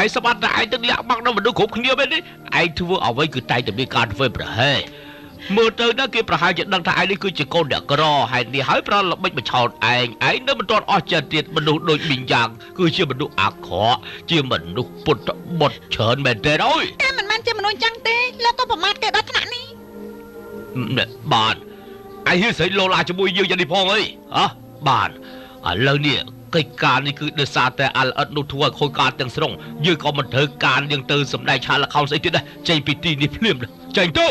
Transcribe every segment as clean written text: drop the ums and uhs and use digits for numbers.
ឯងស្បាត់តែឯងទៅលាក់បាំងដល់មនុស្សគ្រប់គ្នាមែនទេឯងធ្វើអ្វីគឺតែងតែមានការធ្វើប្រហែសមើលទៅណាគេប្រហែលជាដឹងថាឯងនេះគឺជាកូនអ្នកក្រហេតុនេះហើយប្រល្បិចបញ្ឆោតឯងឯងនៅមិនទាន់អស់ចិត្តទៀតមនុស្សដូចមីងយ៉ាងគឺជាមនុស្សអាក្រក់ជាមនុស្សពុតបុតច្រើនមែនទេអើយតែមិនមែនជាមនុស្សចឹងទេលោកក៏ប្រមាថគេដល់ថ្នាក់នេះបាទឯងហ៊ានស្រីលោឡាជាមួយយើងយ៉ាងនេះផងអីហ៎បាទឥឡូវនេះកិច្ចការនេះគឺដោយសារតែអាល្អិតនោះធ្វើឲ្យខូចការទាំងស្រុងយើងក៏មិនត្រូវការយើងទៅសម្ដែងឆាកល្ខោនស្អីទៀតដែរចេញពីទីនេះភ្លាមចេញទៅ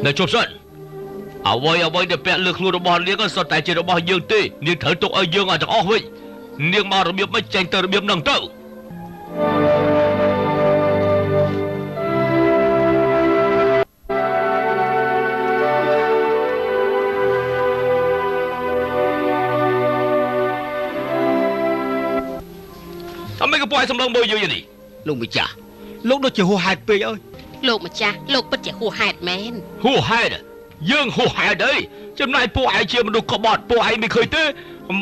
នៅជប់សិនអ្វីដែលពាក់លើខ្លួនរបស់នាងក៏សុទ្ធតែជារបស់យើងទេនាងត្រូវទុកឲ្យយើងឲ្យទាំងអស់វិញនាងមករបៀបមិនចេញទៅរបៀបនឹងទៅអមេក៏ពួកឯងសម្លឹងមើលយើងយ៉ាងនេះលោកម្ចាស់លោកដូចជាហួសហេតុពេកអើយលោកម្ចាស់លោកពិតជាហួសហេតុមែនហួសហេតុយើងហួសហេតុអីចំណែកពួកឯងជាមនុស្សក្បត់ពួកឯងមិនឃើញទេ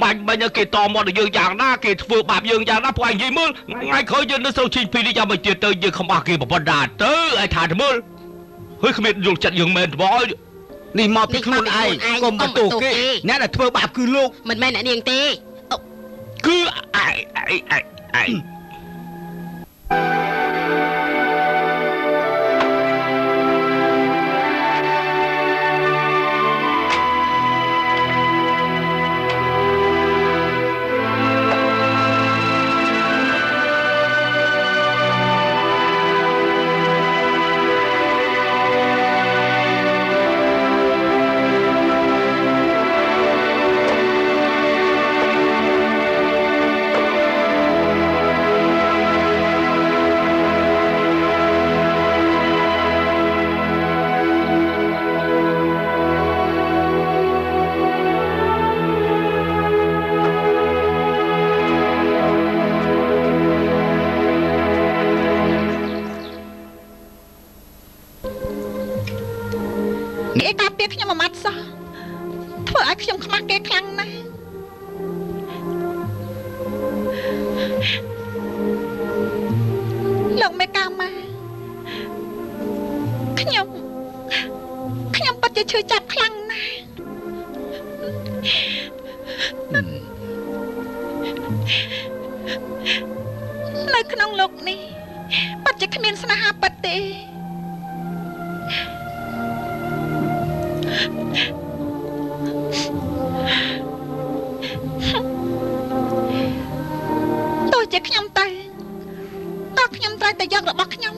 បាញ់បាញ់គេតមកដល់យើងយ៉ាងណាគេធ្វើបាបយើងយ៉ាងណាពួកឯងនិយាយមើលថ្ងៃក្រោយយើងនៅស្រុកជីងពីនេះយ៉ាងមិនទៀតទៅយើងខ្មាស់គេប្រពន្ធណាទៅឯងថាទៅមើលហើយគ្មានយល់ចិត្តយើងមែនទេបងនេះមកពីខ្លួនឯងកុំបន្ទោសគេអ្នកដែលធ្វើបាបគឺលោកមិនមែនអ្នកនាងទេគឺឯង ខ្ញុំមួយម៉ាត់សោះធ្វើឲ្យខ្ញុំខ្មាស់គេខ្លាំងណាស់លោកមេកាម៉ាខ្ញុំពិតជាឈឺចាប់ខ្លាំងណាស់នៅក្នុងលោកនេះពិតជាគ្មានស្នេហាពិតទេទោះជាខ្ញុំទៅតើខ្ញុំត្រូវតែយករបស់ខ្ញុំ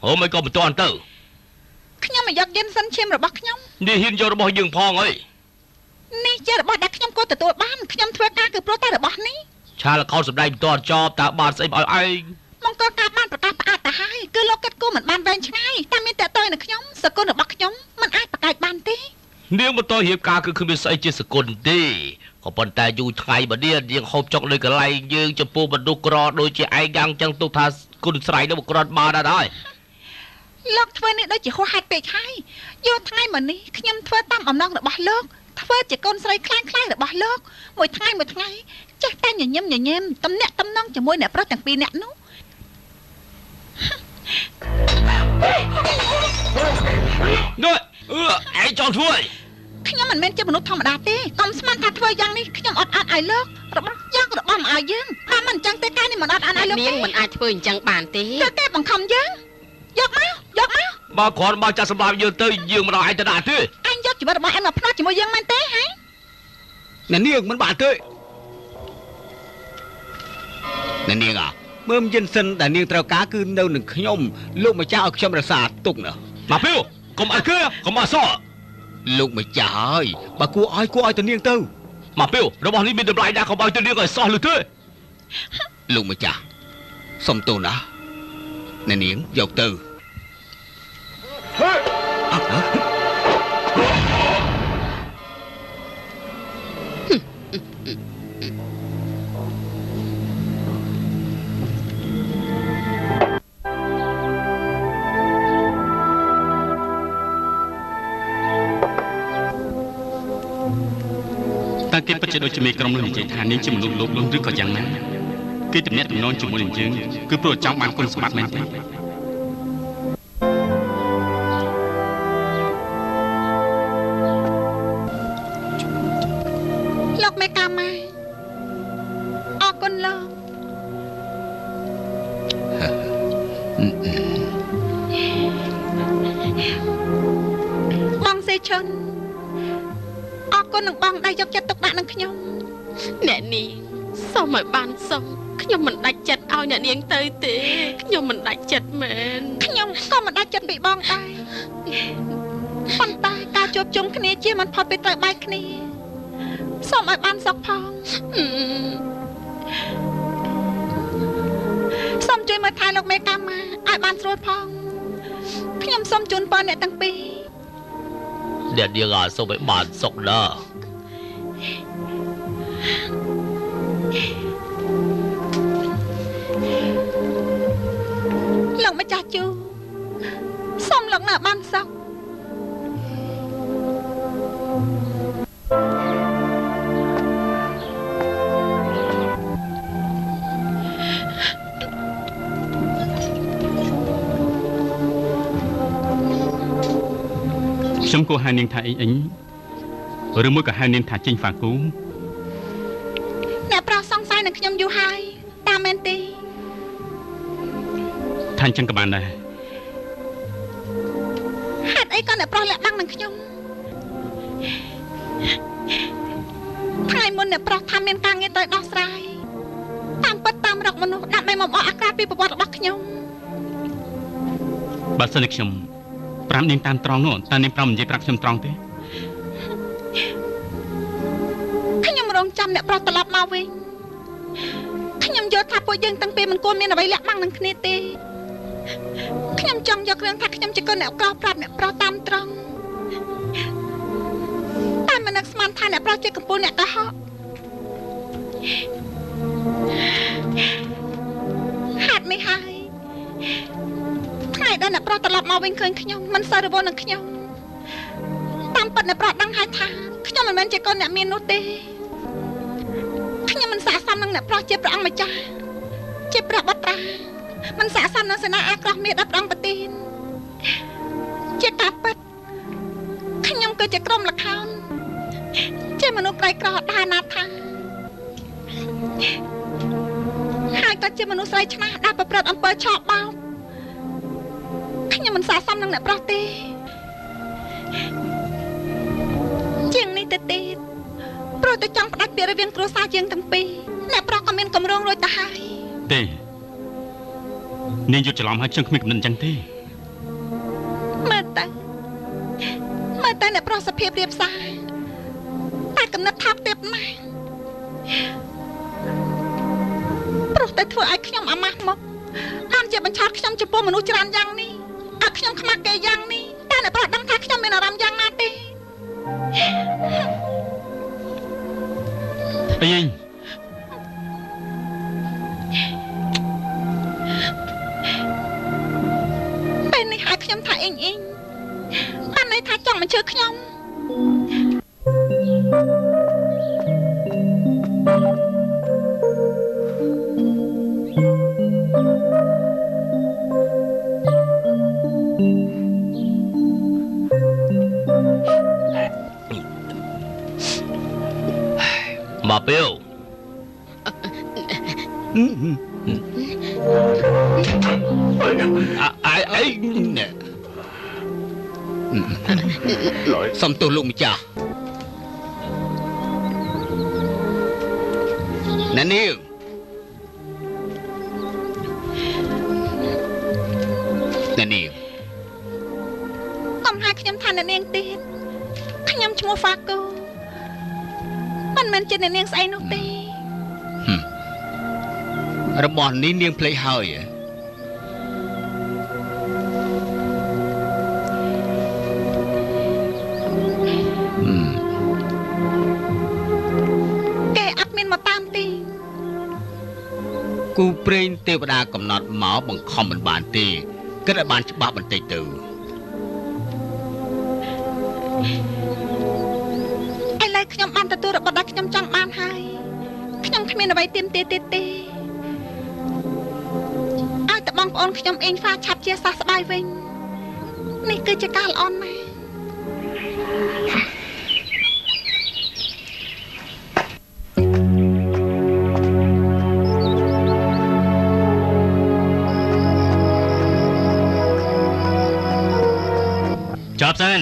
អូមិនក៏មិនទាន់ទៅខ្ញុំមកយកយិនសិនឈាមរបស់ខ្ញុំនេះហ៊ានយករបស់យើងផងអីនេះជារបស់ដែលខ្ញុំក៏ទទួលបានខ្ញុំធ្វើការគឺព្រោះតែរបស់នេះឆាលខោសម្ដែងមិនទាន់ចប់តើបានស្អីមកឲ្យឯងមកក៏ការបានប្រកាសផ្អាកទៅហើយគឺលោកគិតគូរមិនបានវែងឆ្ងាយតែមានតើទៅនឹងខ្ញុំសគុណរបស់ខ្ញុំមិនអាចប្រកែកបានទេនាងបន្តរៀបការគឺគ្មានស្អីជាសគុណទេក៏ប៉ុន្តែយូរថ្ងៃមកនេះនាងហូបចុកនៅកន្លែងយើងចំពោះមនុស្សក្រដូចជាឯងយ៉ាងចឹងទុកថាគុណស្រ័យនោះក្រត់បានដែរហើយលោកធ្វើនេះដូចជាហួសហេតុពេកហើយយកថ្ងៃមកនេះខ្ញុំធ្វើតាមអំណងរបស់លោកធ្វើជាកូនស្រីខ្លាំងៗរបស់លោកមួយថ្ងៃមួយថ្ងៃចេះតែញញឹមញញែមតំណាក់តំណងជាមួយអ្នកប្រុសទាំងពីរអ្នកនោះនោះឯងចង់ធ្វើខ្ញុំមិនមែនជាមនុស្សធម្មតាទេកុំស្មានថាធ្វើយ៉ាងនេះខ្ញុំអត់អត់ឲ្យលោករបស់យ៉ាងរបស់មកឲ្យយើងបើមិនអញ្ចឹងទេកាយនេះមិនអត់អត់ឲ្យលោកនាងមិនអាចធ្វើអញ្ចឹងបានទេគឺគេបង្ខំយើងយកមកយកមកបើគ្រាន់បើចាស់សម្រាប់យើងទៅយើងមិនដល់ឯងទៅដាក់ទេអញយកជីវិតរបស់អញមកផ្លាស់ជាមួយយើងមែនទេហ៎អ្នកនាងមិនបានទេអ្នកនាងមើមយិនសិនដែលនាងត្រូវការគឺនៅនឹងខ្ញុំលោកម្ចាស់ឲ្យខ្ញុំរក្សាទុកណាមកពីកុំឲ្យគេកុំឲ្យសលោកម្ចាស់ហើយបើគួរឲ្យគួរឲ្យទៅនាងទៅមកពីរបស់នេះមានតម្លៃណាស់កុំឲ្យទៅនាងឲ្យសោះលឺទេលោកម្ចាស់សុំទោសណាអ្នកនាងយកទៅហេ តើគេពិតជាដូចជាមេក្រុមនោះនិយាយថានាងជាមនុស្សលោភលន់ឬក៏យ៉ាងណាគេទំនាក់ទំនងជាមួយនឹងយើងគឺព្រោះចង់បានគុណសម្បត្តិមែនទេលោកមេកាម៉ាអរគុណលោកបងសេឈុនអរគុណនឹងបងដែលយកចិត្តទុកដាក់នឹងខ្ញុំអ្នកនាងសូមឲ្យបានសុខខ្ញុំមិនដាច់ចិត្តឲ្យអ្នកនាងទៅទេខ្ញុំមិនដាច់ចិត្តមែនខ្ញុំក៏មិនដាច់ចិត្តពីបងដែរប៉ុន្តែការជួបជុំគ្នាជាមិនផុតពីត្រូវបែកគ្នាសូមឲ្យបានសុខផងសូមជួយមើលថែលោកមេកាម៉ាឲ្យបានស្រួលផងខ្ញុំសូមជូនពរអ្នកទាំងពីរអ្នកនាងសូមឲ្យបានសុខណាស់លោកម្ចាស់ជូសូមលោកណាបានសុខ ខ្ញុំគួរហៅនាងថាអ៊ីងអ៊ីងឬមួយក៏ហៅនាងថាចេញហ្វាគូអ្នកប្រុសសង្ស័យនឹងខ្ញុំយូរហើយតាមមែនទេថាអញ្ចឹងក៏បានដែរហេតុអីក៏អ្នកប្រុសលាក់បាំងនឹងខ្ញុំថ្ងៃមុនអ្នកប្រុសថាមានការងារត្រូវដោះស្រាយតាមពិតតាមរកមនុស្សដើម្បីមកអកអាក្រាតពីប្រវត្តិរបស់ខ្ញុំបើសិនជាខ្ញុំប្រាប់នាងតាមត្រង់នោះតើនាងប្រាប់និយាយប្រាប់ខ្ញុំត្រង់ទេខ្ញុំរងចាំអ្នកប្រុសត្រឡប់មកវិញខ្ញុំយល់ថាពួកយើងតាំងពីមិនគួរមានអ្វីលាក់បាំងនឹងគ្នាទេខ្ញុំចង់យករឿងថាខ្ញុំជាកូនអ្នកក្រប្រាប់អ្នកប្រុសតាមត្រង់តែមិននឹកស្មានថាអ្នកប្រុសជាកំពូលអ្នកកុហកហេតុនេះហើយថ្ងៃដែលអ្នកប្រុសត្រឡប់មកវិញឃើញខ្ញុំមិនសូវរវល់នឹងខ្ញុំតាមពិតអ្នកប្រុសដឹងហើយថាខ្ញុំមិនមែនជាកូនអ្នកមាននោះទេខ្ញុំមិនស័ក្តិសមនឹងអ្នកប្រុសជាព្រះអង្គម្ចាស់ជាព្រះបុត្រាមិនស័ក្តិសមនឹងសេនាអាក្រោះមាសដល់ព្រះអង្គប្រទានជាការពិតខ្ញុំគឺជាក្រុមល្ខោនជាមនុស្សក្រីក្រដាណាថាហើយក៏ជាមនុស្សស្រីឆ្នះដែលប្រព្រឹត្តអំពើឆបោកខ្ញុំមិនស័ក្តិសមនឹងអ្នកប្រុសទេជាងនេះទៅទៀតព្រោះតែចង់ផ្ដាច់ពីរវាងគ្រួសារជាងទាំងពីរអ្នកប្រុសក៏មានកម្រងរួចទៅហើយទេនាងយល់ច្រឡំហើយខ្ញុំគ្មានគំនិតអញ្ចឹងទេមើលទៅមើលទៅអ្នកប្រុសសភាពរៀបសារតែគំនិតថោកទាបណាស់ព្រោះតែធ្វើឲ្យខ្ញុំអាម៉ាស់មកបានជាបញ្ឆោតខ្ញុំចំពោះមនុស្សច្រើនយ៉ាងនេះឲ្យខ្ញុំខ្មាស់គេយ៉ាងនេះតែអ្នកប្រុសដឹងថាខ្ញុំមានអារម្មណ៍យ៉ាងណាទេអីអីពេលនេះឲ្យខ្ញុំថាអ៊ីងអ៊ីងបានន័យថាចង់បញ្ជើខ្ញុំមកពេលអីសុំទោសលោកម្ចាស់អ្នកនាងអ្នកនាងកុំហៅខ្ញុំថាអ្នកនាងទៀតខ្ញុំឈ្មោះហ្វាកូមិនមែនជាអ្នកនាងស្អីនោះទេរបស់នេះនាងភ្លេចហើយគេអត់មានមកតាមទេគូព្រេងទេវតាកំណត់មកបង្ខំមិនបានទេគិតឲ្យបានច្បាស់បន្តិចទៅឥឡូវខ្ញុំបានទទួលរបស់ដែល ខ្ញុំចង់បានហើយខ្ញុំគ្មានអ្វីទាមទារទៀតទេឲ្យតែបងប្អូនខ្ញុំអេងហ្វាឆាប់ជាសះស្បើយវិញនេះគឺជាការល្អណាស់ចប់សិន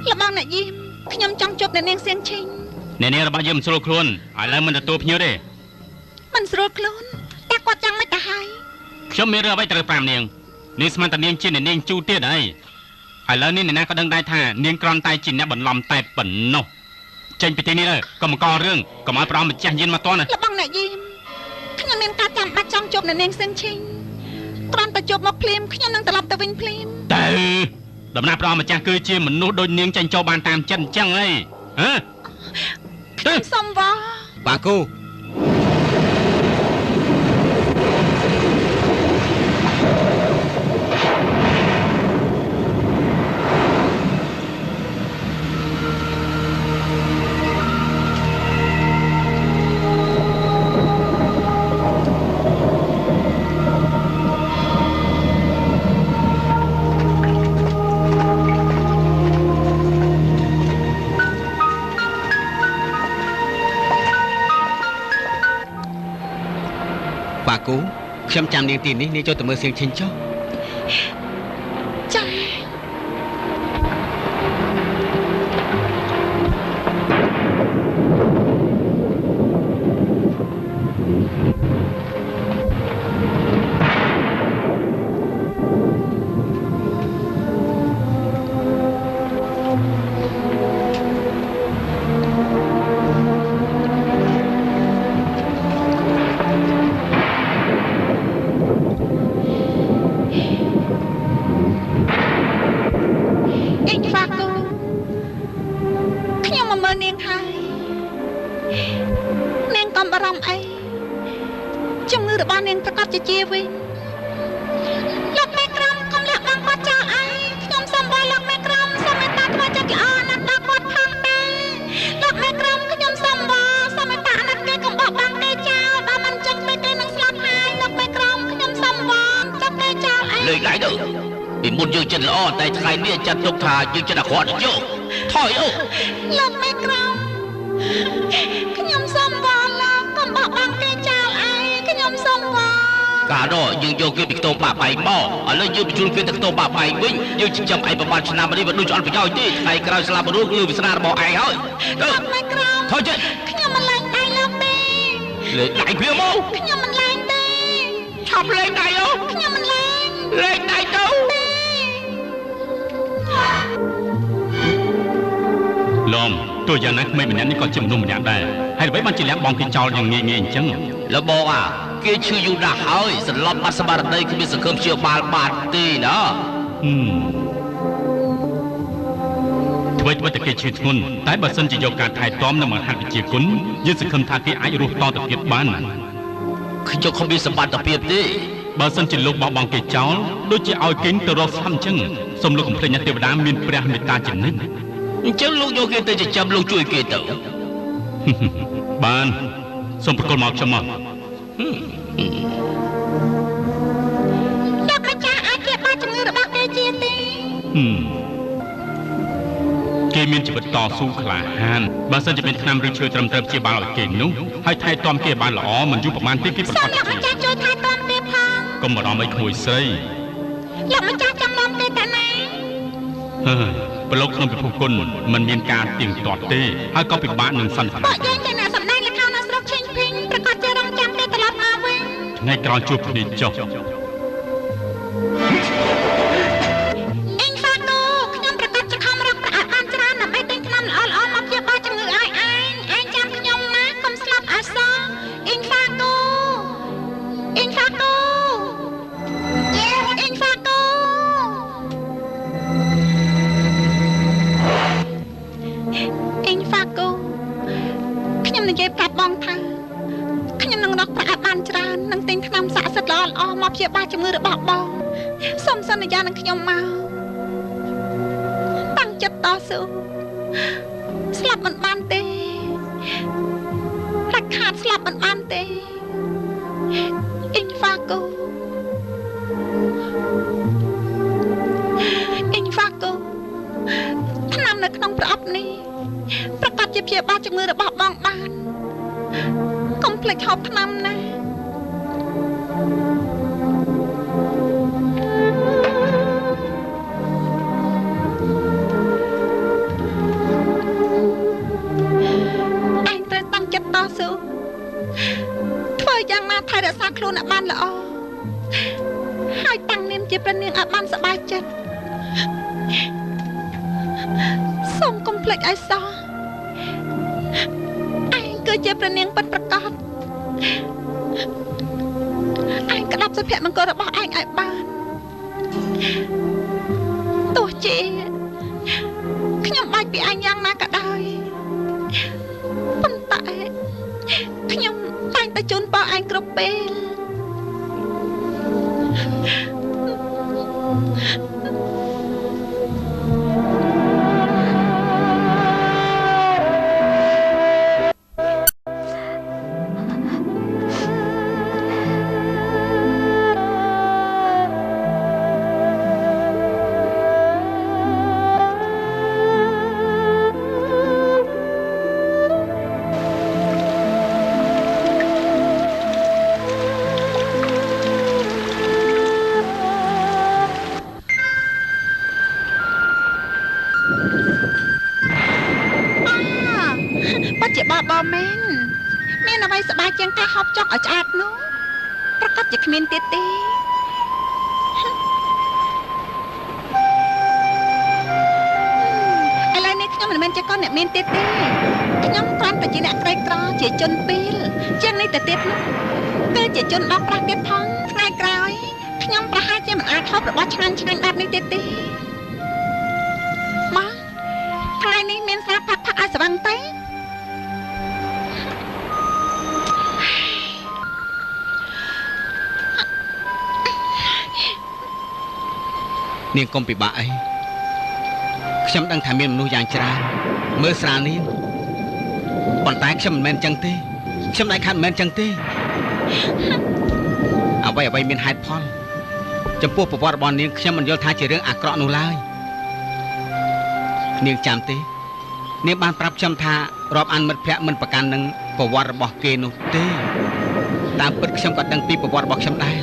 លបងអ្នកយាមខ្ញុំចង់ជួបអ្នកនាងសៀងឈីងអ្នកនាងរបស់យើងមិនស្រួលខ្លួនឥឡូវមិនទទួលភ្ញៀវទេមិនស្រួលខ្លួនតែគាត់ចង់មិនទៅហើយខ្ញុំមានរឿងអ្វីត្រូវប្រាប់នាងនាងស្មានតែនាងជាអ្នកនាងជូទៀតហើយឥឡូវនេះអ្នកណាក៏ដឹងដែរថានាងគ្រាន់តែជាអ្នកបន្លំតែប៉ុណ្ណោះចេញពីទីនេះទៅកុំបង្ករឿងកុំឲ្យប្រោមម្ចាស់យានមកតន់ណាលបងអ្នកយាមខ្ញុំមានការចាំបាច់ចង់ជួបអ្នកនាងសៀងឈីងគ្រាន់តែជួបមកភ្លាមខ្ញុំនឹងត្រឡប់ទៅវិញភ្លាមទៅដំណាក់ប្រោមម្ចាស់គឺជាមនុស្សដូចនាងចេញចូលបានតាមចិត្តអញ្ចឹងហីហ៎ខ្ញុំសុំវ៉បាគូខ្ញុំចាំនាងទីនេះនាងចូលទៅមើលសៀងឈិញចុះចា យើងចិត្តអាក្រក់យកថយអូលោកមេក្រុមខ្ញុំសុំវល់លោកកុំបោះបង់គេចោលឯងខ្ញុំសុំវល់កាលនោះយើងយកគេពីខ្ទមបាក់បែកមកឥឡូវយើងបញ្ជូនគេទៅខ្ទមបាក់បែកវិញយើងចិញ្ចឹមឯងប្រហែលឆ្នាំនេះវាដូចអត់ប្រយោជន៍ទេថ្ងៃក្រោយស្លាប់រួចលើវាសនារបស់ឯងហើយលោកមេក្រុមថយចេញខ្ញុំមិនលែងដៃលោកទេលែងដៃវាមកខ្ញុំមិនលែងទេឆាប់លែងដៃអូខ្ញុំមិនលែងលែងដៃទៅលំទោះយ៉ាងណាក្មេងម្នាក់នេះក៏ជាមនុស្សម្នាក់ដែរហើយអ្វីបានជាលះបង់គេចោលយ៉ាងងាយងាយអញ្ចឹងលបងអាគេឈឺយូរណាស់ហើយសន្លប់បាត់ស្មារតីគ្មានសង្ឃឹមព្យាបាលបានទេណាអ្វីៗតែគេឈឺធ្ងន់តែបើសិនជាយកការថែទាំនិងបង្ហាត់វិជ្ជាគុណយើងសង្ឃឹមថាគេអាចរស់តទៅទៀតបានខ្ញុំគ្មានសម្បត្តិភាពទេបើសិនជាលោកបោះបង់គេចោលដូចជាឲ្យគេទៅរកស្លាប់អញ្ចឹងសូមលោកកុំភ្លេចណាទេវតាមានព្រះមេត្តាជានិច្ចអញ្ចឹងលោកយកគេទៅចិញ្ចឹមលោកជួយគេទៅបានសូមប្រគល់មកខ្ញុំមកលោកម្ចាស់អាចព្យាបាលជំងឺរបស់គេជាទេគេមានជីវិតតស៊ូក្លាហានបើសិនជាមានថ្នាំឬឈើត្រឹមត្រូវព្យាបាលឲ្យគេនោះហើយថែទាំគេបានល្អមិនយូរប្រហែលទេគេប្រកាសសូមលោកម្ចាស់ជួយថែទាំគេផងកុំបារម្ភអីក្មួយស្រីលោកម្ចាស់ចង់នាំគេទៅណាប្រឡូកក្នុងពិភពគុណមិនមានការទៀងទាត់ទេហើយក៏ពិបាកនឹងសន្និដ្ឋានពួកយើងជាអ្នកសម្ដែងល្ខោននៅស្រុកឆេងភីងប្រកាសជារងចាំគេត្រឡប់មកវិញថ្ងៃក្រោយជួបគ្នាចុះអេងហ្វាគូខ្ញុំប្រកាសជាខំរកប្រាក់បានច្រើនដើម្បីទិញថ្នាំល្អៗមកព្យាបាលជំងឺឲ្យឯងឯងចាំខ្ញុំណាកុំស្លាប់អសោះអេងហ្វាគូអេងហ្វាគូអេងហ្វាគូអេងហ្វាគូខ្ញុំនិយាយប្រាប់បងថាខ្ញុំនឹងរកប្រាក់បានច្រើននឹងទិញថ្នាំស័ក្តិសិទ្ធិល្អៗមកព្យាបាលជំងឺរបស់បងសូមសន្យានឹងខ្ញុំមកតាំងចិត្តតស៊ូស្លាប់មិនបានទេ ខាតស្លាប់មិនបានទេអ៊ីងហ្វាកូអ៊ីងហ្វាកូថ្នាំនៅក្នុងប្រអប់នេះប្រកាសជាព្យាបាលជំងឺរបស់បងបានកុំភ្លេចហូបថ្នាំណាឯងត្រូវតាំងចិត្តតស៊ូធ្វើយ៉ាងណាថែរក្សាខ្លួនឲ្យបានល្អហើយតាំងនាមជាព្រះនាងឲ្យបានសប្បាយចិត្តសូមកុំភ្លេចឲ្យសោះឯងគឺជាព្រះនាងពិតប្រាកដឯងក្តាប់សុភមង្គលរបស់ឯងឲ្យបានទោះជាខ្ញុំបាច់ពីឯងយ៉ាងណាក៏ដោយប៉ុន្តែខ្ញុំតែងតែជូនពរឯងគ្រប់ពេលនាងកុំពិបាកអីខ្ញុំដឹងថាមានមនុស្សយ៉ាងច្រើនមើលស្រាលនាងប៉ុន្តែខ្ញុំមិនមែនចឹងទេខ្ញុំដាច់ខាតមិនមែនចឹងទេអ្វីមានហេតុផលចំពោះប្រវត្តិរបស់នាងខ្ញុំមិនយល់ថាជារឿងអាក្រក់នោះឡើយនាងចាំទេនាងបានប្រាប់ខ្ញុំថារាប់អានមិត្តភក្តិមិនប្រកាន់នឹងប្រវត្តិរបស់គេនោះទេតាមពិតខ្ញុំក៏ដឹងពីប្រវត្តិរបស់ខ្ញុំដែរ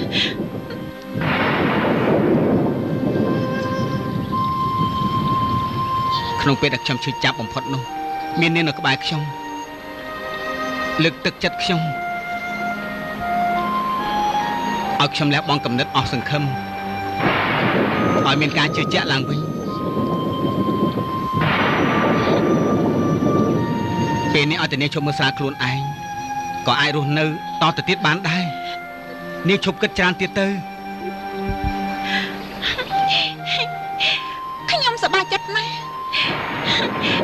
ក្នុងពេលដែលខ្ញុំឈឺចាប់បំផុតនោះមាននាងនៅក្បែរខ្ញុំលើកទឹកចិត្តខ្ញុំឲ្យខ្ញុំលះបង់គំនិតអស់សង្ឃឹមឲ្យមានការជឿជាក់ឡើងវិញពេលនេះឲ្យតែនាងឈប់មើលស្រាលខ្លួនឯងក៏អាចរស់នៅតទៅទៀតបានដែរនាងឈប់គិតច្រើនទៀតទៅខ្ញុំសប្បាយចិត្តណាស់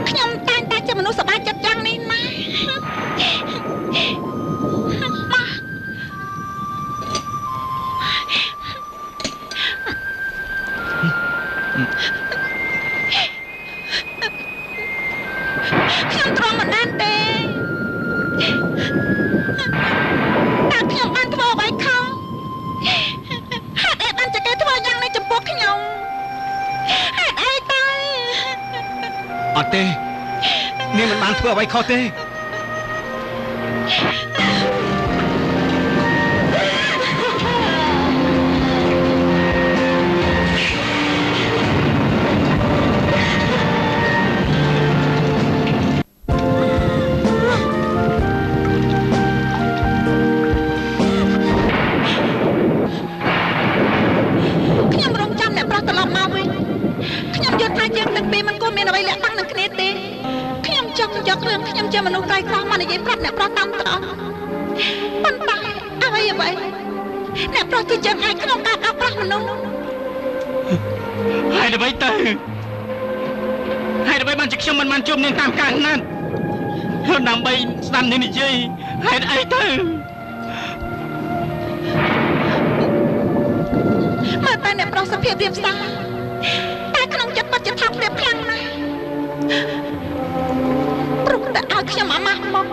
ខ្ញុំតែងតែជាមនុស្សសប្បាយចិត្តយ៉ាងនេះណាមកខ្ញុំទ្រាំមិនបានទេតើខ្ញុំបានធ្វើអ្វីខុសហេតុអីបានជាគេធ្វើយ៉ាងនេះចំពោះខ្ញុំហេតុអីទៅអត់ទេនាងមិនបានធ្វើអ្វីខុសទេខ្ញុំរងចាំអ្នកប្រុសត្រឡប់មកវិញខ្ញុំយល់ថាយើងទាំងពីរមិនគួរមានអ្វីលាក់បាំងនឹងគ្នាទេខ្ញុំចង់យករឿងខ្ញុំជាមនុស្សក្រីក្រមកនិយាយប្រាប់អ្នកប្រុសតាមត្រង់ប៉ុន្តែអ្វីអ្នកប្រុសគឺយើងអាចក្នុងការបោកប្រាស់មនុស្សហេតុអ្វីទៅហេតុអ្វីបានជាខ្ញុំមិនបានជួបនាងតាមការណាត់ដើម្បីស្ដាប់នាងនិយាយហេតុអីទៅមើលតែអ្នកប្រុសសភាពរៀបសារតែក្នុងចិត្តពិតជាថាព្រៀបខ្លាំងណាស់ព្រោះតែឲ្យខ្ញុំអាម៉ាស់មក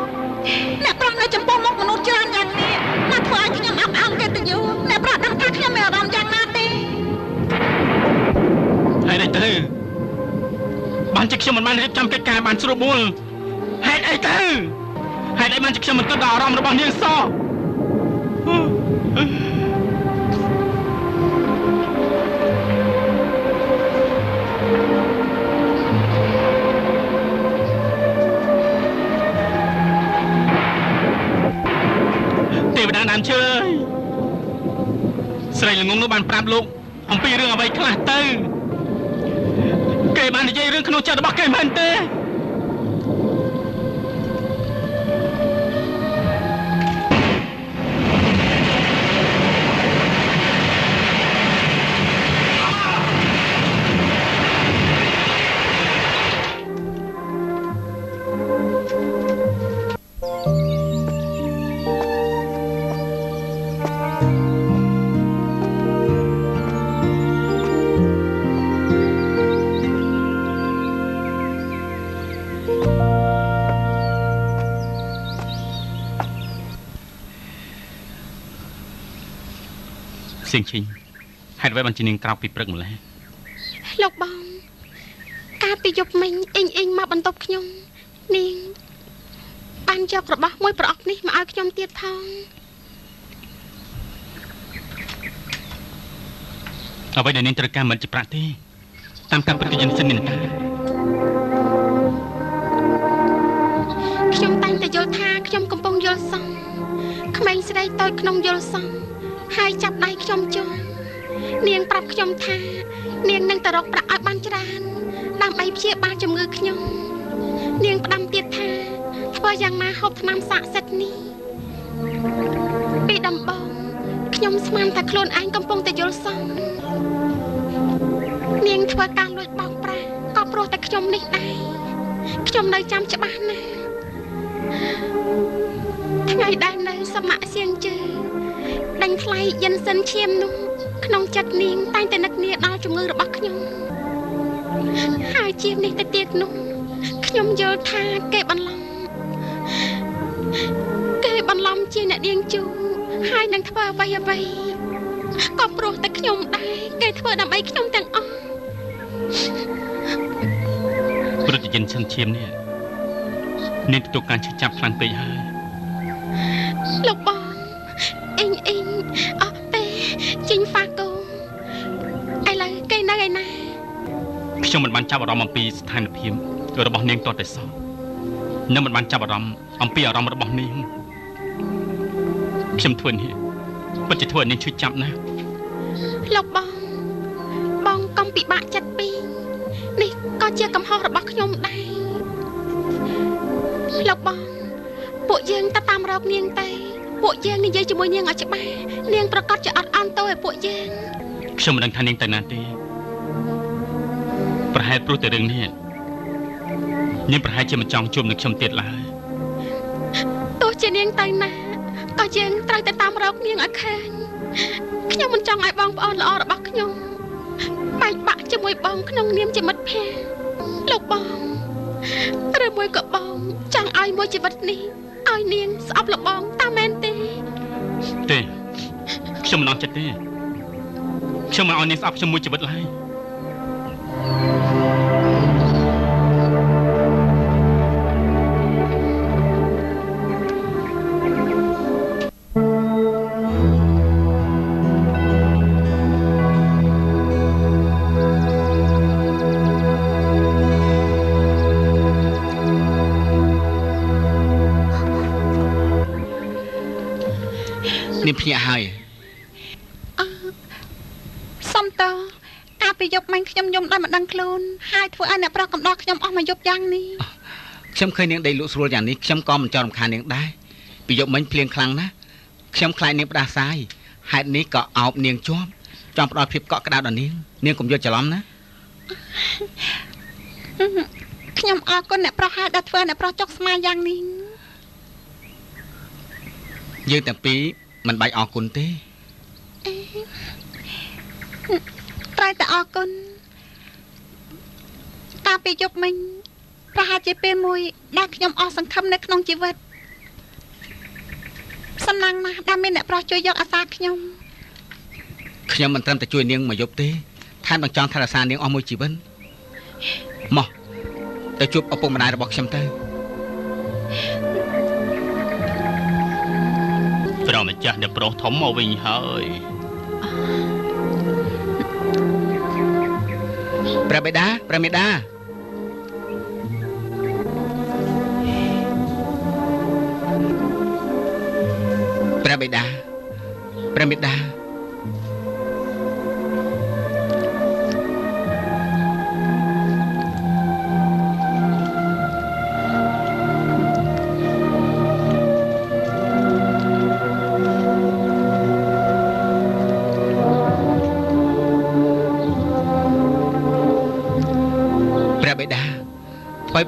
អ្នកប្រុសនៅ នៅចំពោះមុខមនុស្សច្រើនយ៉ាងនេះណាធ្វើឲ្យខ្ញុំអាប់អោនកិត្តិយសអ្នកប្រុសដឹងថាខ្ញុំមានអារម្មណ៍យ៉ាងណាទេហេតុអីទៅបានជាខ្ញុំមិនបានរៀបចំកិច្ចការបានស្រួលបួលហេតុអីទៅហេតុអីបានជាខ្ញុំមិនគិតដល់អារម្មណ៍របស់នាងសោះទេវតាដើមឈើស្រីល្ងងនោះបានប្រាប់លោកអំពីរឿងអ្វីខ្លះទៅគេបាននិយាយរឿងក្នុងចិត្តរបស់គេមែនទេស?សៀងឈីងហេតុអ្វីបានជានាងក្រោកពីព្រឹកម្ល៉េះលោកបងកាលពីយប់មិញអ៊ីងអ៊ីងមកបន្ទប់ខ្ញុំនាងបានយករបស់មួយប្រអប់នេះមកឲ្យខ្ញុំទៀតផងអ្វីដែលនាងត្រូវការមិនជាប្រាក់ទេតាមការពិតគឺយិនសិននេះតាខ្ញុំតែងតែយល់ថាខ្ញុំកំពុងយល់សោះក្មេងស្រីតូចក្នុងយល់សោះហើយចាប់ដៃខ្ញុំជុំនាងប្រាប់ខ្ញុំថានាងនឹងទៅរកប្រាក់ឲ្យបានច្រើនដើម្បីព្យាបាលជំងឺខ្ញុំនាងផ្ដាំទៀតថាធ្វើយ៉ាងណាហូបថ្នាំស័ក្តិសិទ្ធិនេះពីដំបូងខ្ញុំស្មានថាខ្លួនឯងកំពុងតែយល់សោះនាងធ្វើការលួចបោកប្រាស់ក៏ព្រោះតែខ្ញុំនេះដែរខ្ញុំនៅចាំច្បាស់ណាស់ថ្ងៃដែលនៅសមៈសៀងជឺដេញថ្លៃយិនសិនឈាមនោះក្នុងចិត្តនាងតែងតែនឹកនាដល់ជំងឺរបស់ខ្ញុំហើយជាងនេះទៅទៀតនោះខ្ញុំយល់ថាគេបន្លំជាអ្នកនាងជូហើយនឹងធ្វើអ្វីអ្វីក៏ព្រោះតែខ្ញុំដែរគេធ្វើដើម្បីខ្ញុំទាំងអស់ព្រោះតែយិនសិនឈាមនេះនាងទទួលការឈឺចាប់ខ្លាំងពេកហើយលោកបងអ៊ីងអ៊ីងអត់ទេជីងហ្វាកូឥឡូវគេនៅឯណាខ្ញុំមិនបានចាប់អារម្មណ៍អំពីស្ថានភាពរបស់នាងតតែសោះនិងមិនបានចាប់អារម្មណ៍អំពីអារម្មណ៍របស់នាងខ្ញុំធ្វើនេះពិតជាធ្វើឲ្យនាងឈឺចាប់ណាស់លោកបងបងកុំពិបាកចិត្តពេកនេះក៏ជាកំហុសរបស់ខ្ញុំដែរលោកបងពួកយើងទៅតាមរកនាងទៅពួកយើងនិយាយជាមួយនាងឲ្យច្បាស់នាងប្រកាសជាអត់អន់ទៅឲ្យពួកយើងខ្ញុំមិនដឹងថានាងទៅណាទេប្រហែលព្រោះតែរឿងនេះនាងប្រហែលជាមិនចង់ជួបនឹងខ្ញុំទៀតឡើយទោះជានាងទៅណាក៏យើងត្រូវតែតាមរកនាងឲ្យឃើញខ្ញុំមិនចង់ឲ្យបងប្អូនល្អរបស់ខ្ញុំបែកបាក់ជាមួយបងក្នុងនាមជាមិត្តភក្តិលោកបងឬមួយក៏បងចង់ឲ្យមួយជីវិតនេះឲ្យនាងស្អប់លបងតាមមែនទេទេខ្ញុំមិនអន់ចិត្តទេខ្ញុំមិនឲ្យនាងស្អប់ខ្ញុំមួយជីវិតឡើយនាងភ្ញាក់ហើយអឺសុំតើកាលពីយប់មិញខ្ញុំយំដោយមិនដឹងខ្លួនហើយធ្វើឲ្យអ្នកប្រុសកំដរខ្ញុំអស់មួយយប់យ៉ាងនេះខ្ញុំឃើញនាងដេកលក់ស្រួលយ៉ាងនេះខ្ញុំក៏មិនចង់រំខាននាងដែរពីយប់មិញភ្លៀងខ្លាំងណាស់ខ្ញុំខ្លាចនាងផ្ដាសាយហេតុនេះក៏អោបនាងជាប់ចង់ផ្ដល់ភាពកក់ក្ដៅដល់នាងនាងកុំយល់ច្រឡំណាខ្ញុំអរគុណអ្នកប្រុសហើយដែលធ្វើអ្នកប្រុសចុកស្មាយ៉ាងនេះយើងទាំងពីរមិនបាច់អរគុណទេត្រូវតែអរគុណកាលពីយប់មិញប្រហែលជាពេលមួយដែលខ្ញុំអស់សង្ឃឹមនៅក្នុងជីវិត សំណាងណាស់ដែលមានអ្នកប្រុសជួយយកអាសាខ្ញុំខ្ញុំមិនត្រឹមតែជួយនាងមួយយប់ទេថែមទាំងចង់ថែរក្សានាងអស់មួយជីវិតមកទៅជួបឪពុកម្ដាយរបស់ខ្ញុំទៅព្រះម្ចាស់អ្នកប្រុសធំមកវិញហើយព្រះបិតាព្រះមេដាព្រះបិតាព្រះមេដា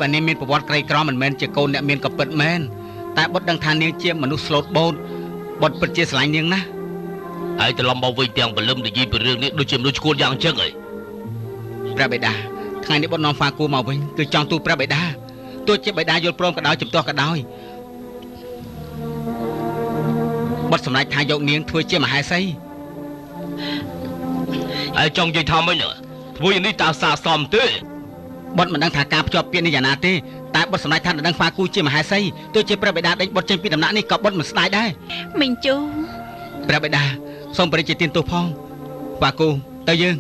បើនាងមានប្រវត្តិក្រីក្រមិនមែនជាកូនអ្នកមានក៏ពិតមែនតែបុត្រដឹងថានាងជាមនុស្សស្លូតបូតបុត្រពិតជាស្រឡាញ់នាងណាស់ហើយត្រឡប់មកវិញទាំងព្រលឹមនិយាយពីរឿងនេះដូចជាមនុស្សឈួតយ៉ាងអញ្ចឹងហីព្រះបិតាថ្ងៃនេះបុត្រនាំហ្វាគូមកវិញគឺចង់ទូលព្រះបិតាទោះជាបិតាយល់ព្រមក៏ដោយជំទាស់ក៏ដោយបុត្រសម្រេចថាយកនាងធ្វើជាមហេសីហើយចង់និយាយថាម៉េចធ្វើយ៉ាងនេះតើសាកសមទេបុត្រមិនដឹងថាការភ្ជាប់ពាក្យនេះយ៉ាងណាទេតែបុត្រសម្រេចថាដណ្ដឹងហ្វាគូជាមហេសីទោះជាព្រះបិតាដេញបុត្រចេញពីដំណាក់នេះក៏បុត្រមិនស្ដាយដែរមីងជូព្រះបិតាសូមបរិជាទានទោសផងហ្វាគូទៅយើង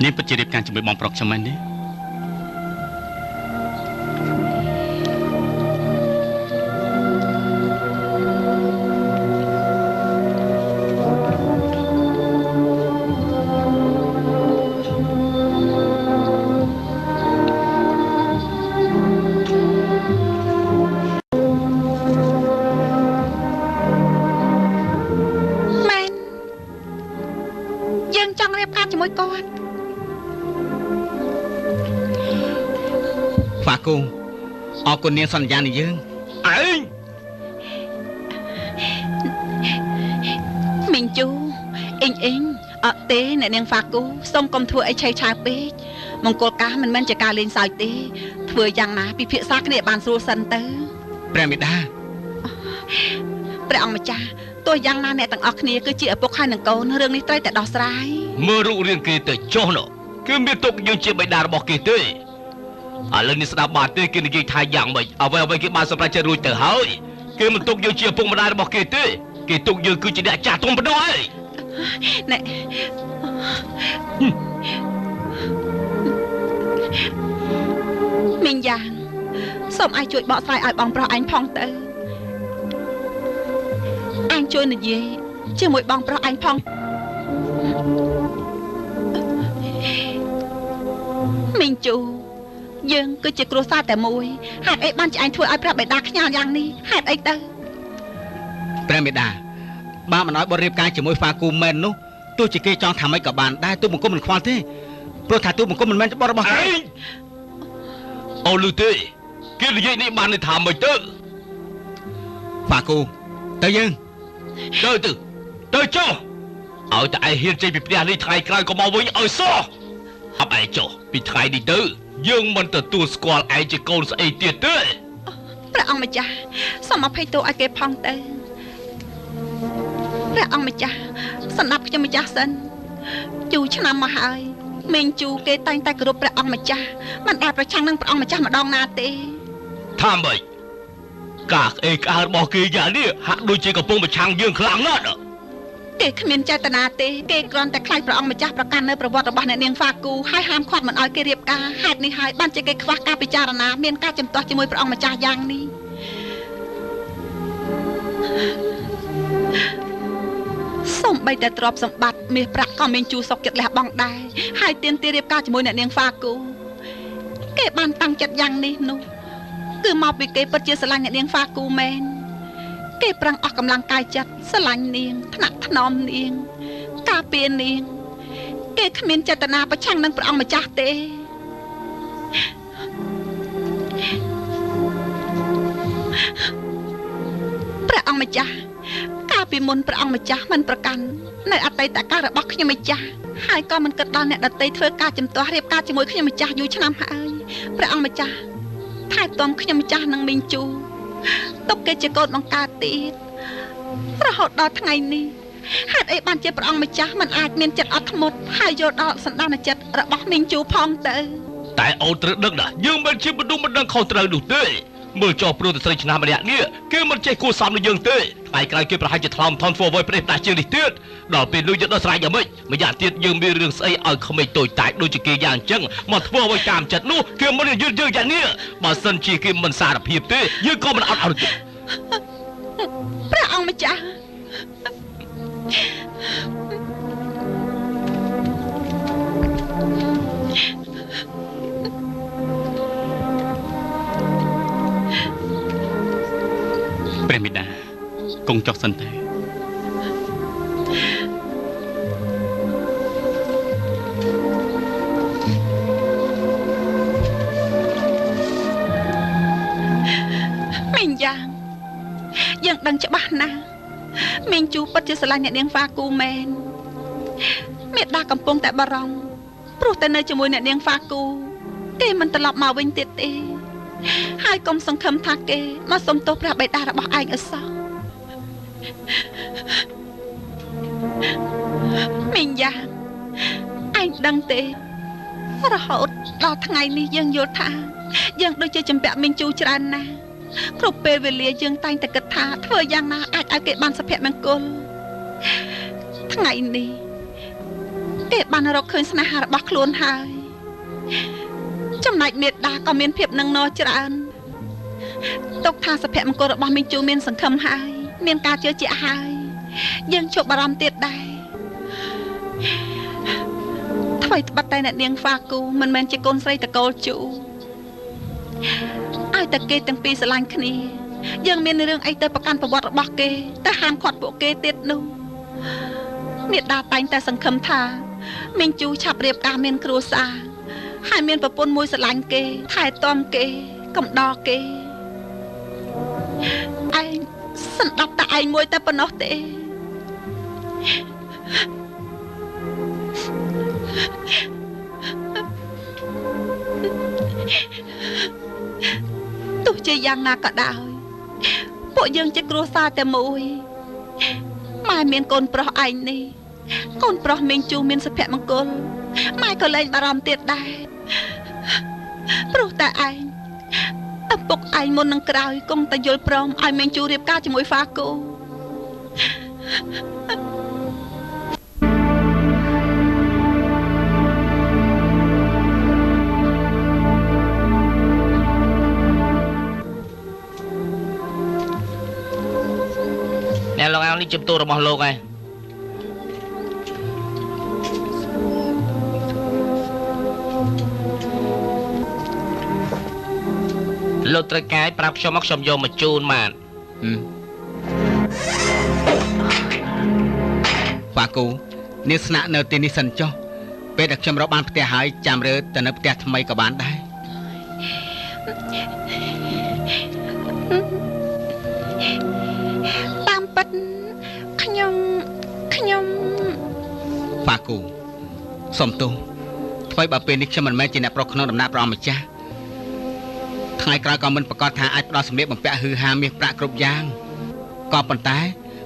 នេះពិតជារៀបការជាមួយបងប្រុសខ្ញុំមែនទេអរគុណនាងសន្យានឹងយើងឯងមីងជូអ៊ីងអ៊ីងអត់ទេអ្នកនាងហ្វាគូសូមកុំធ្វើអីឆេវឆាវពេកមង្គលការមិនមែនជាការលេងសើចទេធ្វើយ៉ាងណាពិភាក្សាគ្នាបានស្រួលសិនទៅព្រះមេដាព្រះអង្គម្ចាស់ទោះយ៉ាងណាអ្នកទាំងអស់គ្នាគឺជាឪពុកហើយនឹងកូនរឿងនេះត្រូវតែដោះស្រាយមើលរូបរាងគេទៅចុះនោះគឺមានទុកយើងជាបិតារបស់គេទេឥឡូវនេះស្ដាប់បានទេគេនិយាយថាយ៉ាងម៉េចអ្វីអ្វីគេបានសម្រេចចិត្តរួចទៅហើយគេមិនទុកយើងជាឪពុកម្ដាយរបស់គេទេគេទុកយើងគឺជាអ្នកចាស់ទុំប៉ុណ្ណោះឯងណែមីងយ៉ាងសូមឯងជួយបកស្រាយឲ្យបងប្រុសឯងផងទៅឯងជួយនិយាយជាមួយបងប្រុសឯងផងមីងជូយើងគឺជាគ្រួសារតែមួយហេតុអីបានជាឯងធ្វើឲ្យព្រះបិតាខ្ញាល់យ៉ាងនេះហេតុអីទៅព្រះមេដាបើមិនឲ្យបុត្ររៀបការជាមួយហ្វាគូមែននោះទោះជាគេចង់ថាម៉េចក៏បានដែរទូបង្គំមិនខ្វល់ទេព្រោះថាទូបង្គំមិនមែនជាបុត្ររបស់គេអូលឺទេគេនិយាយនេះបានន័យថាម៉េចទៅហ្វាគូទៅយើងទៅទៅទៅចុះឲ្យតែឯងហ៊ានចេញពីផ្ទះនេះថ្ងៃក្រោយក៏មកវិញឲ្យសោះអបឯងចុះពីថ្ងៃនេះទៅយើងមិនទទួលស្គាល់ឯងជាកូនស្អីទៀតទេព្រះអង្គម្ចាស់សូមអភ័យទោសឲ្យគេផងទៅព្រះអង្គម្ចាស់សម្រាប់ខ្ញុំម្ចាស់សិនជូឆ្នាំមកហើយមេងជូគេតែងតែគោរពព្រះអង្គម្ចាស់មិនដែលប្រឆាំងនឹងព្រះអង្គម្ចាស់ម្ដងណាទេថាម៉េចការក្អេកក្អើរបស់គេយ៉ាងនេះហាក់ដូចជាកំពុងប្រឆាំងយើងខ្លាំងណាស់គេគ្មានចេតនាទេគេគ្រាន់តែខ្លាចព្រះអង្គម្ចាស់ប្រកាន់នៅប្រវត្តិរបស់អ្នកនាងហ្វាគូហើយហាមឃាត់មិនឲ្យគេរៀបការហេតុនេះហើយបានជាគេខ្វះការពិចារណាមានការជំទាស់ជាមួយព្រះអង្គម្ចាស់យ៉ាងនេះសូម្បីតែទ្រព្យសម្បត្តិមាសប្រាក់ក៏មានជូរសុកចិត្តលះបង់ដែរហើយទាមទាររៀបការជាមួយអ្នកនាងហ្វាគូគេបានតាំងចិត្តយ៉ាងនេះនោះគឺមកពីគេពិតជាស្រឡាញ់អ្នកនាងហ្វាគូមែនគេប្រឹងអស់កម្លាំងកាយចិត្តស្រឡាញ់នាងថ្នាក់ថ្នមនាងការពារនាងគេគ្មានចេតនាប្រឆាំងនឹងព្រះអង្គម្ចាស់ទេព្រះអង្គម្ចាស់កា កាលពីមុនព្រះអង្គម្ចាស់មិនប្រកាន់នៅអតីតកាលរបស់ខ្ញុំម្ចាស់ហើយក៏មិនគិតដល់អ្នកដទៃធ្វើការជំទាស់រៀបការជាមួយខ្ញុំម្ចាស់យូរឆ្នាំហើយព្រះអង្គម្ចាស់ថែទាំខ្ញុំម្ចាស់និងមីងជូទុកគេជាកូនបង្កើតទៀតរហូតដល់ថ្ងៃនេះហេតុអីបានជាព្រះអង្គម្ចាស់មិនអាចមានចិត្តអត់ធ្មត់ហើយយល់ដល់សន្តានចិត្តរបស់មីងជូផងទៅតែអូនត្រូវដឹងណាយើងមិនជាមនុស្សមិនដឹងខុសត្រូវនោះទេមើលចោះព្រោះតែស្រីឆ្នាំម្នាក់នេះគេមិនចេះគួរសមនឹងយើងទេថ្ងៃក្រោយគេប្រហែលជាថ្លោមថនធ្វើអ្វីប្រេះផ្ដាស់ជាងនេះទៀតដល់ពេលនោះយើងដោះស្រាយយ៉ាងម៉េចម្យ៉ាងទៀតយើងមានរឿងស្អីឲ្យក្មេងតូចតាចដូចជាគេយ៉ាងអញ្ចឹងមកធ្វើអ្វីតាមចិត្តនោះគេមិនយល់យើងយ៉ាងនេះបើសិនជាគេមិនសារភាពទេយើងក៏មិនអត់អត់ទេព្រះអង្គម្ចាស់ព្រះមេដាគង់ចុះសិនទេមីងយ៉ាងយើងដឹងច្បាស់ណាស់មីងជូពិតជាស្រឡាញ់អ្នកនាងហ្វាគូមែនមេដាកំពុងតែបារម្ភព្រោះតែនៅជាមួយអ្នកនាងហ្វាគូគេមិនត្រឡប់មកវិញទៀតទេហើយកុំសង្ឃឹមថាគេមកសុំទោសព្រះបិតារបស់ឯងឲ្យសោះមីងយ៉ាងឯងដឹងទេរហូតដល់ថ្ងៃនេះយើងយល់ថាយើងដូចជាចម្ពាក់មីងជូច្រើនណាស់គ្រប់ពេលវេលាយើងតែងតែគិតថាធ្វើយ៉ាងណាអាចឲ្យគេបានសុភមង្គលថ្ងៃនេះគេបានរកឃើញស្នេហារបស់ខ្លួនហើយចំណែកមេដាក៏មានភាពនឹងណច្រើនទុកថាសុភមង្គលរបស់មីងជូមានសង្ឃឹមហើយមានការជឿជាក់ហើយយើងជប់បារម្ភទៀតដែរថ្មីត្បិតតែអ្នកនាងហ្វាគូមិនមែនជាកូនស្រីតកូលជូឲ្យតែគេទាំងពីរស្រឡាញ់គ្នាយើងមានរឿងអីទៅប្រកាន់ប្រវត្តិរបស់គេទៅហាមឃាត់ពួកគេទៀតនោះមេដាតែងតែសង្ឃឹមថាមីងជូឆាប់រៀបការមានគ្រួសារហើយមានប្រពន្ធមួយស្រឡាញ់គេថែទាំគេកំដរគេឯងសន្តាប់តែឯងមួយតែប៉ុណ្ណោះទេទោះជាយ៉ាងណាក៏ដោយពួកយើងជាគ្រួសារតែមួយម៉ែមានកូនប្រុសឯងនេះកូនប្រុសមីងជូមានសុភមង្គលម៉ែក៏លែងបារម្ភទៀតដែរព្រោះតែឯងឪពុកឯងមុននឹងក្រោយគង់តែយល់ព្រមឲ្យមីងជូរៀបការជាមួយហ្វាគូអ្នកលោកអោនេះជាទូរបស់លោកឯងលោកត្រូវកាយប្រាប់ខ្ញុំមកខ្ញុំយកមកជូនបានហ្វាគូនាងស្នាក់នៅទីនេះសិនចុះពេលដែលខ្ញុំរកបានផ្ទះហើយចាំរើទៅនៅផ្ទះថ្មីក៏បានដែរតាមពិតខ្ញុំហ្វាគូសុំទោសថ្មីបើពេលនេះខ្ញុំមិនមែនជាអ្នកប្រុសក្នុងដំណាក់ព្រះអង្គម្ចាស់ថ្ងៃក្រោយក៏មិនប្រកាសថាអាចផ្ដល់សម្លៀកបំពាក់ហឺហាមាសប្រាក់គ្រប់យ៉ាងក៏ប៉ុន្តែ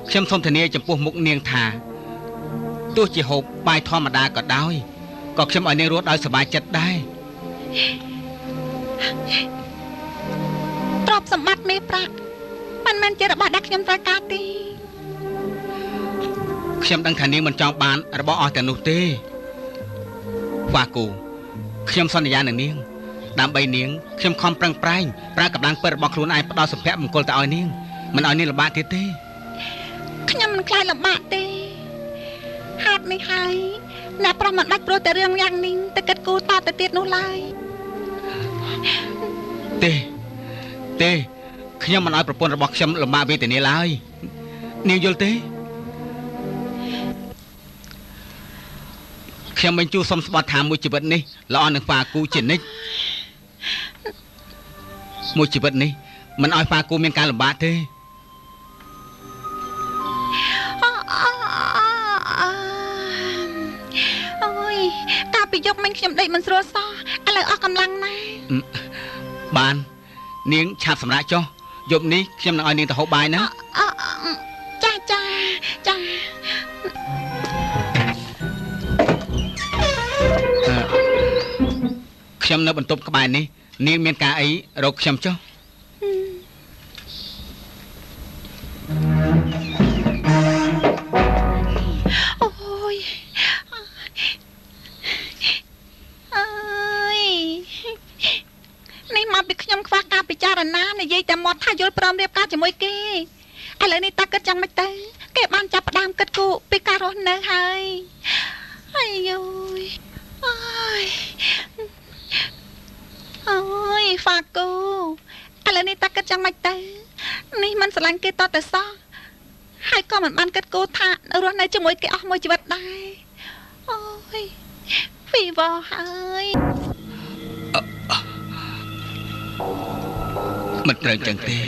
ខ្ញុំសូមធានាចំពោះមុខនាងថាទោះជាហូបបាយធម្មតាក៏ដោយក៏ខ្ញុំឲ្យនាងរស់ដោយសប្បាយចិត្តដែរទ្រព្យសម្បត្តិមាសប្រាក់មិនមែនជារបស់ដែលខ្ញុំត្រូវការទេខ្ញុំដឹងថានាងមិនចង់បានរបស់អស់ទាំងនោះទេហ្វាគូខ្ញុំសន្យានឹងនាងដើម្បីនាងខ្ញុំខំប្រឹងប្រែងប្រើកម្លាំងពិតរបស់ខ្លួនឯងផ្ដល់សុភមង្គលទៅឲ្យនាងមិនឲ្យនាងលំបាកទៀតទេខ្ញុំមិនខ្លាចលំបាកទេហេតុនេះហើយអ្នកប្រុសមិនបាច់ព្រោះតែរឿងយ៉ាងនេះទៅគិតគូរតទៅទៀតនោះឡើយទេទេខ្ញុំមិនឲ្យប្រពន្ធរបស់ខ្ញុំលំបាកវេទនាឡើយនាងយល់ទេខ្ញុំមិនជួសុំស្បត់ថាមួយជីវិតនេះល្អនឹងហ្វាគូជានិច្ចមួយជីវិតនេះមិនឲ្យហ្វាគូមានការលំបាកទេ ញខ្ញុំដេកមិនស្រួលសោះឥឡូវអស់កម្លាំងណាស់បាននាងឆាប់សម្រាកចុះយប់នេះខ្ញុំនឹងឲ្យនាងទៅហូបបាយណាចាចាចាខ្ញុំនៅបន្ទប់ក្បែរនេះនាងមានការអីរកខ្ញុំចុះអូយអើយនេះមកពីខ្ញុំខ្វះការពិចារណានិយាយតែមាត់ថាយល់ព្រមរៀបការជាមួយគេឥឡូវនេះតាគិតយ៉ាងម៉េចទៅគេបានចាប់ផ្ដើមគិតគូរពីការរស់នៅហើយអាយយអើយអូយហ្វាគូឥឡូវនេះតាគិតយ៉ាងម៉េចទៅនេះមិនស្រឡាញ់គេតតែសោះហើយក៏មិនបានគិតគូរថារស់នៅជាមួយគេអស់មួយជីវិតដែរអូយវីវហើយមិនត្រូវចឹងទេ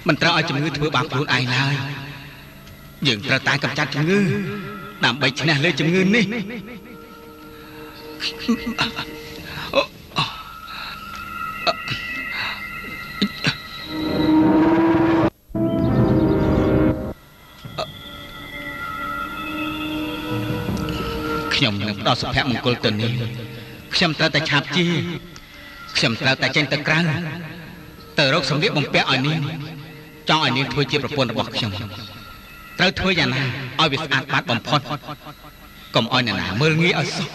មិនត្រូវឲ្យជំងឺធ្វើបាបខ្លួនឯងឡើយយើងត្រូវតែកម្ចាត់ជំងឺដើម្បីឈ្នះលើជំងឺនេះខ្ញុំនឹងផ្ដល់សុភមង្គលទៅនេះខ្ញុំត្រូវតែឆាប់ជាខ្ញុំត្រូវតែចេញទៅក្រៅទៅរកសម្លៀកបំពាក់ឲ្យនាងចង់ឲ្យនាងធ្វើជាប្រពន្ធរបស់ខ្ញុំត្រូវធ្វើយ៉ាងណាឲ្យវាស្អាតបាតបំផុតកុំឲ្យអ្នកណាមើលងាយឲ្យសោះ